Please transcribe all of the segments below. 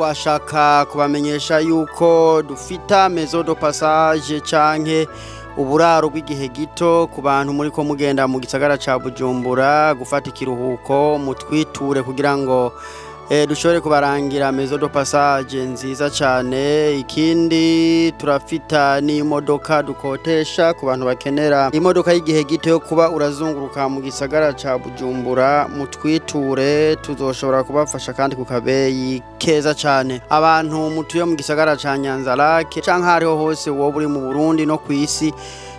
Twashaka kubamenyesha yuko dufita maison de passage canke uburaro bw'igihe gito ku bantu muri ko mugenda mu gisagara ca Bujumbura gufata ikiruhuko, mutwiture kugira ngo dushobore kubarangira maison de passage nziza cyane. Ikindi, turafita n'imodoka dukotesha ku bantu bakenera imodoka y'igihe gito yo kuba urazunguruka mu gisagara ca Bujumbura. Mutwiture, tuzoshobora kubafasha kandi ku kabeyi keza cyane. Abantu mutuye mu gisagara ca Nyanza-Lac canke hariho hose wowe uri mu Burundi no kw'isi,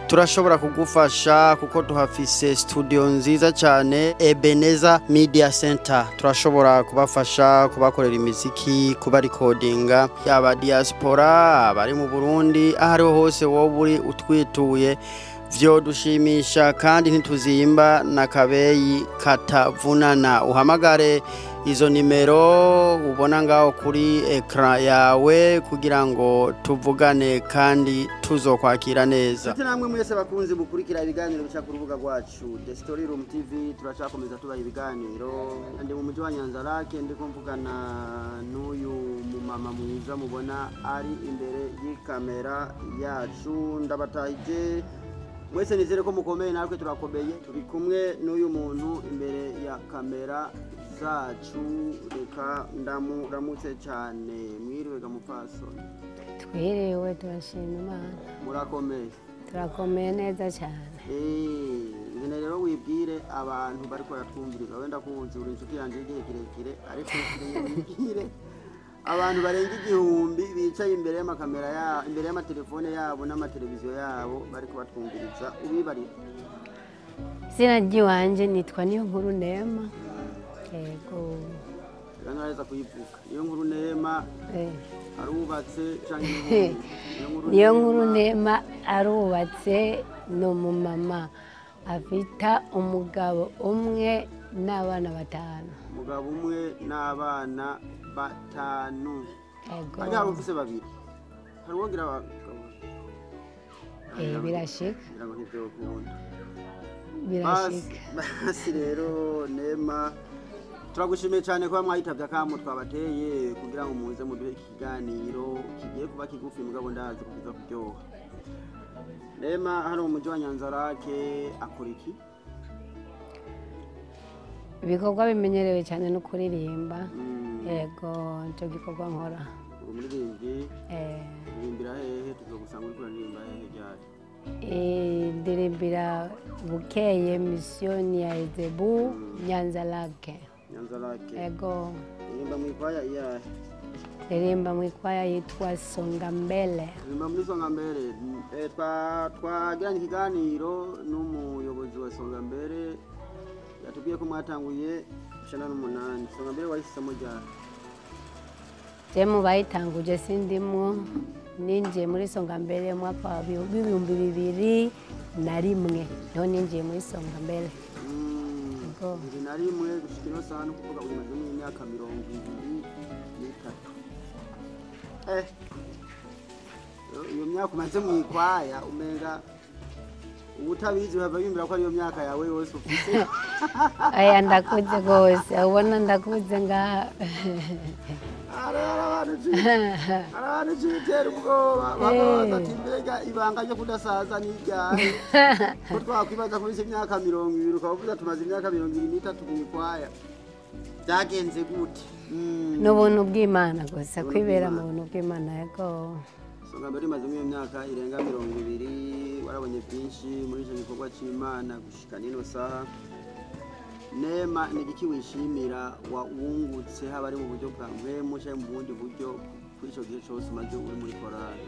turashobora kugufasha kuko tuhafise studio nziza cyane, Ebeneza Media Center. Turashobora kubafasha kubakorera imiziki, kubarikodinga, yaba diaspora, abari mu Burundi, aho ariho hose wowe uri, utwituye vyo dushimisha kandi ntituzimba na kabeyi katavunana. Uhamagare izo nimero ubona ngaho kuri écran yawe kugira ngo tuvugane kandi tuzokwakira neza. Namwe mwese bakunzi mukurikira ibiganiro bica ku rubuga rwacu The Story Room TV, turacakomeza tubaha ibiganiro. Ndi mu mujyi wa Nyanza-Lac, ndiko mvugana n'uyu mumama mwiza mubona ari imbere y'ikamera yacu. Ndabatahije mwese, nizere ko mukomeye, natwe turakomeye. Turi kumwe n'uyu muntu imbere ya kamera zacu, reka ndamuramutse cyane. Mwiriwe ga mupfasoni? Twiriwe, turashima Imana. Murakomeye? Turakomeye neza cyane. Ngene rero wibwire abantu bariko baratwumviriza. Wenda kuzi, uri inshuti yanjye y'igihe kirekire, ariko wibwire abantu barenga 1000 bicaye imbere y'amakamera ya imbere y'amatelefone yabo n'amateleviziyo yabo bariko batwumviriza, ubibarire. Izina ry'iwanje nitwa Niyo Nkuru Nema, yego. Neza kuyivuga, Niyo Nkuru Nema. Arubatse canke? Niyo Nkuru Nema arubatse, ni umumama afita umugabo umwe n'abana batanu. Umugabo umwe n'abana batanu. Yego. Harya hari ufise babiri, hari uwogira abagabo? Birashika. Ngira ngo ntivyokunda. Birashika. Basi rero Nema, turagushimiye cyane kuba mwahitavye akamo twabateye kugira ngo muze muduhe ikiganiro kigiye kuba kigufi, mugabo ndazi kukiza kuryoha. Nema hano mu mujyi wa Nyanza-Lac akora iki? Ibikorwa bimenyerewe cyane no kuririmba. Yego, nicyo gikorwa nkora. Uri umuririmbyi? Eh. Uririmbira hehe? Tuzogusanga uriko uraririmba hehe, ryari? Ndirimbira Bukeye, misiyoni ya Ezebu, Nyanza-Lac. Nyanza-Lac. Yego. Uririmba mu ikwaya iyahe? Ndirimba mu ikwaya yitwa Songa Mbele. Uririmba muri Songa Mbere. Twagiranye ikiganiro n'umuyobozi wa Songa Mbere, yatubwiye ko mwatanguye 98. Songa Mbere wahisemo ryari? Je mu bayitanguje sindimwo, ninjiye muri Songa Mbere mu mwaka wa 2001, niho ninjiye muri Songa Mbere. Yego. 2001 gushika ino saha, no kuvuga umazemo imyaka 23. Iyo myaka umaze mu ikwaya, umenga ubutabizi bava bimbira ko ariyo myaka yawe yose ufise. Aya, ndakuze rwose, ubona ndakuze ngaha. Hari abantu cibitera ubwoba, bakabaza ati: "Mbega ibanga ryo kudasaza ni iryahe?" Ko twakwibaza kubisa imyaka 20, ukaba uvuze tumaze imyaka 23 mu ikwaya, byagenze gute? Ni ubuntu bw'Imana gusa. Ubuntu Kwibera mu bw'Imana. buntu bw'Imana, yego. Songa Mbere imazemo iyo myaka irenga 20, warabonye byinshi muri icyo gikorwa cy'Imana gushika n'ino saha. Nema, ni igiki wishimira wungutse, haba ari mu buryo bwa mpwemu cyangwa mu bundi buryo, kuri icyo gihe cyose umaze uri muri korali?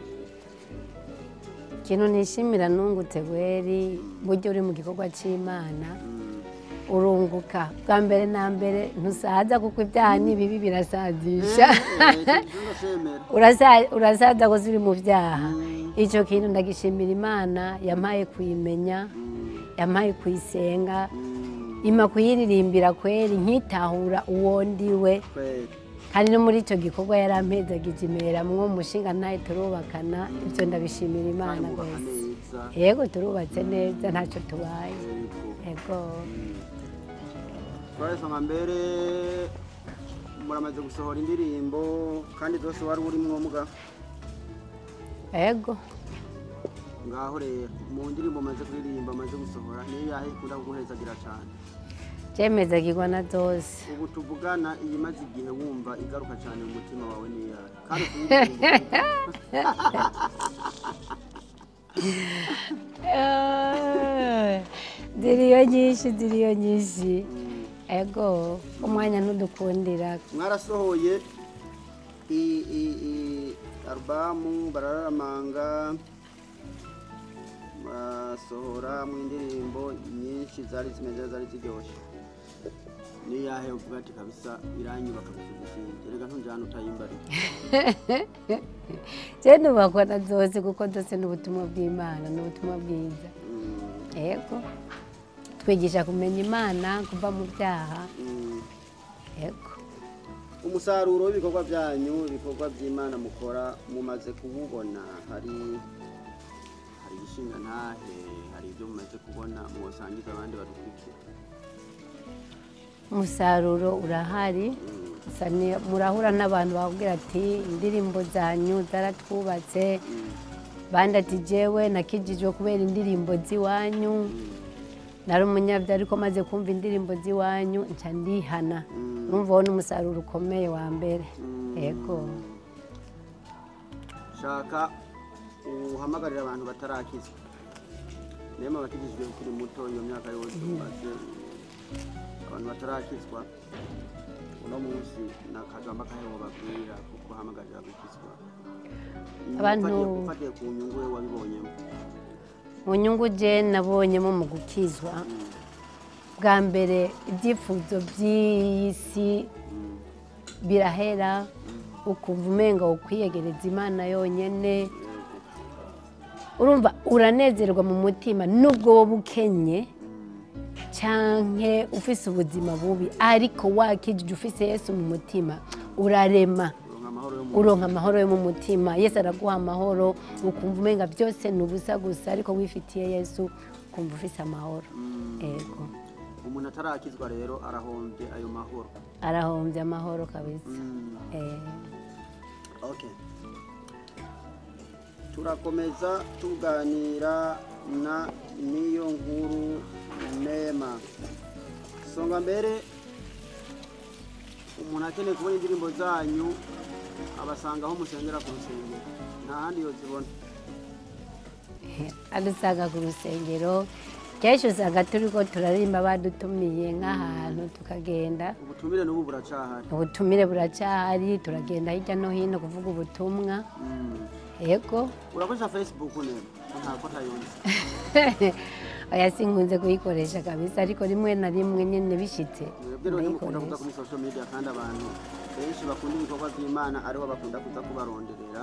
Ikintu nishimira nungutse gweri, buryo uri mu gikorwa cy'Imana urunguka. Bwa mbere na mbere ntusaza, kuko ibyaha ni bibi, birasazisha. Ndashemera. Urasaza gusa uri mu byaha. Icyo kintu ndagishimira Imana yampaye kuyimenya, yampaye kuyisenga, ima kuyiririmbira kweri, nkitahura uwo ndiwe. Kweri. Kandi no muri icyo gikorwa yarampezagije, imeramwo umushinga ntaye, turubakana. Ibyo ndabishimira Imana Kandi mubaka rwose. neza. Yego, turubatse neza, ntacyo tubaye. Yego. Yego. Twari Songa Mbere Muramaze gusohora indirimbo kandi zose wari urimwo muga? Ego. Ngaho rero mu ndirimbo maze kuririmba, maze gusohora, niyo yahe ikunda kuguhezagira cyane? Cemezagirwa na zose. Ubu tuvugana, iyi maze igihe wumva igaruka cyane mu mutima wawe ni iyahe kandi ukuyiririmba? Ziriyo nyinshi, ziriyo nyinshi. Ego, umwanya ntudukundira. Mwarasohoye alubamu Bararamanga, murasohora mu indirimbo nyinshi zari zimeze, zari ziryoshye. Niyahe uvuga ati kabisa iranyubaka gusumba izindi? Erega ntunjana utayimbariye. Je nubakwa na zose kuko zose ni ubutumwa bw'Imana, ni ubutumwa bwiza. Ego, twigisha kumenya Imana, kuva mu byaha. Ego. Umusaruro w'ibikorwa byanyu, ibikorwa by'Imana mukora, mumaze kuwubona? Hari igishinga ntahe, hari ibyo mumaze kubona mwosangiza abandi badukurikira? Umusaruro urahari. Murahura n'abantu bakubwira ati indirimbo zanyu zaratwubatse, bandi ati jewe nakijijwe kubera indirimbo z'iwanyu, nari umunyabyaha ariko maze kumva indirimbo z'iwanyu nca ndihana. Numva wo n'umusaruro ukomeye wa mbere. Yego. Shaka uhamagarira abantu batarakizwa. Nema bakijijwe ukiri muto, iyo myaka yose umaze, abantu batarakizwa uno munsi nakajambo akahe wobabwira kuko uhamagarira gukizwa? Abantu Ufatiye ku nyungu we wabibonyemo. Mu nyungu je nabonyemo mu gukizwa, bwa mbere ibyifuzo by'iyi si birahera, ukumva umenga ukwiyegereza Imana yonyene. Urumva uranezerwa mu mutima nubwo woba ukenye canke ufise ubuzima bubi, ariko wakijije ufise Yesu mu mutima urarema, uronka amahoro yo mu uronka amahoro yo mu mutima. Yesu araguha amahoro, ukumva umenga byose ni ubusa gusa, ariko wifitiye Yesu ukumva ufise amahoro. Ego. Umuntu atarakizwa rero arahombye ayo mahoro. Arahombye amahoro kabisa. Okay. Turakomeza tuganira na Niyo Nkuru Nema. Songa mbere, umuntu akeneye kubona indirimbo zanyu abasanga aho musengera ku rusengero, nta handi yozibona? Adusanga ku rusengero kenshi, usanga turiko turaririmba badutumiye nk'ahantu tukagenda. Ubutumire n'ubu buracahari? Ubutumire buracyahari, turagenda hirya no hino kuvuga ubutumwa. Yego. Urakoresha Facebook Nema? Ntabwo ntayonzi. Oya, sinkunze kuyikoresha kabisa, ariko rimwe na rimwe nyene bishitse Mwebwe rero ntimukunda kuza ndayikoresha. Kuri social media, kandi abantu benshi bakunda ibikorwa by'Imana ariho bakunda kuza kubaronderera,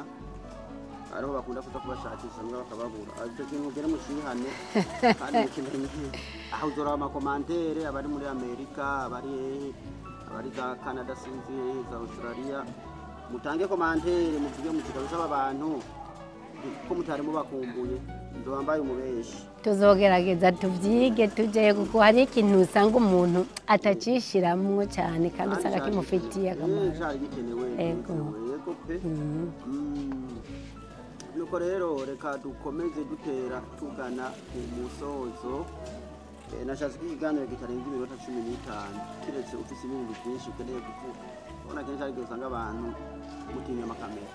ariho bakunda kuza kubashakisha mbwa bakababura. Icyo kintu mugere mucihane kandi mukimenye. Aho uzoraba ama commentaires, abari muri Amerika, abari hehe, abari za Canada, sinzi hehe, za Australia, mutange commentaire muvuge muti kabisa aba bantu ko mutari mubakumbuye, nzoba mbaye umubeshi. Tuzogerageza tuvyige tujeyo, kuko hari ikintu usanga umuntu atacishiramwo cyane kandi usanga kimufitiye akamaro. Cari gikenewe. Ego. Gikenewe, yego pe. Nuko rero reka dukomeze dutera tugana ku musozo. Nashatse ko ikiganiro kitarenza iminota 15, kiretse ufise ibintu byinshi ukeneye kuvuga. Ubona kenshi ariko usanga abantu mutinya amakamera,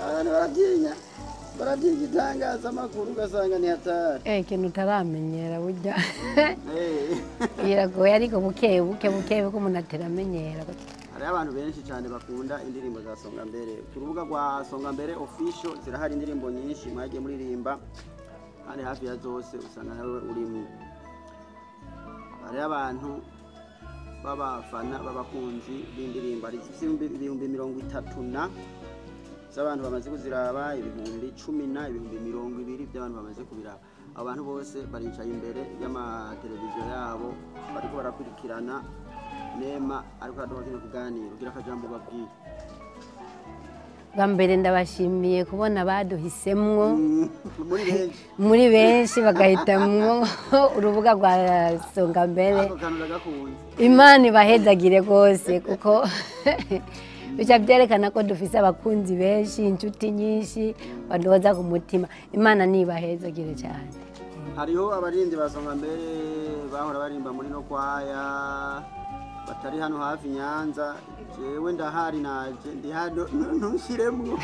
abantu baratinya itangazamakuru, ugasanga ni hatari. Ikintu utaramenyera burya biragoye, ariko buke buke buke buke umuntu ateramenyera. Hariho abantu benshi cyane bakunda indirimbo za Songa Mbere. Ku rubuga rwa Songa Mbere Official zirahari indirimbo nyinshi mwagiye muririmba, kandi hafi ya zose usanga nawe urimo. Hariho abantu b'abafana, b'abakunzi b'indirimbo. Hari izifise 30,000 na z'abantu bamaze kuziraba, 10,000 na 20,000 by'abantu bamaze kubiraba. Abo bantu bose baricaye imbere y'amateleviziyo yabo bariko barakurikirana Nema ariko araduha kino kuganira. Ugira akajambo babwiye? Bwa mbere ndabashimiye kubona baduhisemwo Muri benshi. Muri benshi bagahitamwo urubuga rwa Songa Mbere. Ako kantu ndagakunze. Imana ibahezagire rwose, kuko bica byerekana ko dufise abakunzi benshi, inshuti nyinshi baduhoza ku mutima. Imana nibahezagire cyane. Hariho abaririmbyi ba Songa Mbere bahora barimba muri no kwaya batari hano hafi Nyanza. Jewe ndahari, naje ndi hano, ntushiremwo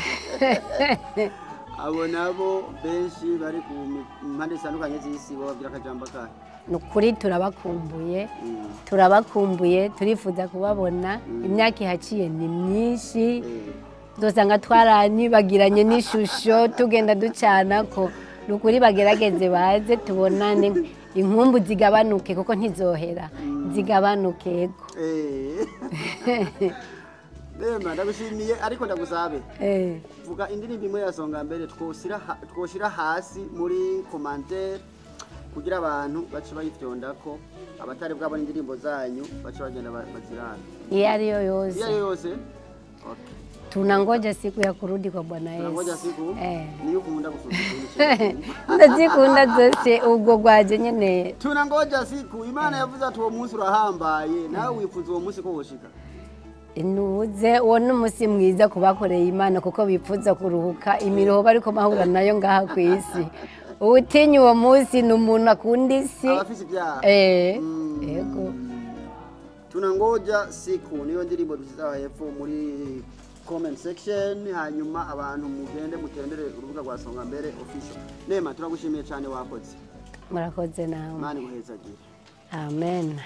abo nabo benshi bari ku mpande zitandukanye z'isi, bababwira akajambo kahe? Ni ukuri turabakumbuye, turabakumbuye, turifuza kubabona. Imyaka ihaciye ni myinshi, dusanga twaranyibagiranye n'ishusho, tugenda ducana ko. Ni ukuri bagerageze baze tubonane, inkumbu zigabanuke, kuko ntizohera, zigabanuke, yego. Bema, ndagushimiye, ariko ndagusabe vuga indirimbo imwe ya Songa Mbere twoshira hasi muri commentaire kugira abantu bace bayifyondako, abatari bwabona indirimbo zanyu bace bagenda bazirana. Iyo ariyo yose. Iyo ariyo yose, okay. Tunangoja siku ya kurudi kwa Bwana Yesu. Tunangoja siku. Eh. Niyo ukunda gusumba izindi? Ndazikunda zose, ubwo bwaje nyene. Tunangoja siku. Imana yavuze ati uwo munsi urahambaye, nawe wifuza uwo munsi ko woshika? Nuze, uwo ni umunsi mwiza ku bakoreye Imana, kuko bifuza kuruhuka imiruho bariko bahura nayo ngaha ku isi. Uwutinya uwo munsi ni umuntu akunda isi. Abafise ibyaha. Yego. Tunangoja siku niyo ndirimbo dusize aho hepfo muri comment section, hanyuma abantu mugende mutembere urubuga rwa Songa Mbere Official. Nema, turagushimiye cyane, wakoze. Murakoze nawe. Imana iguhezagire. Amen.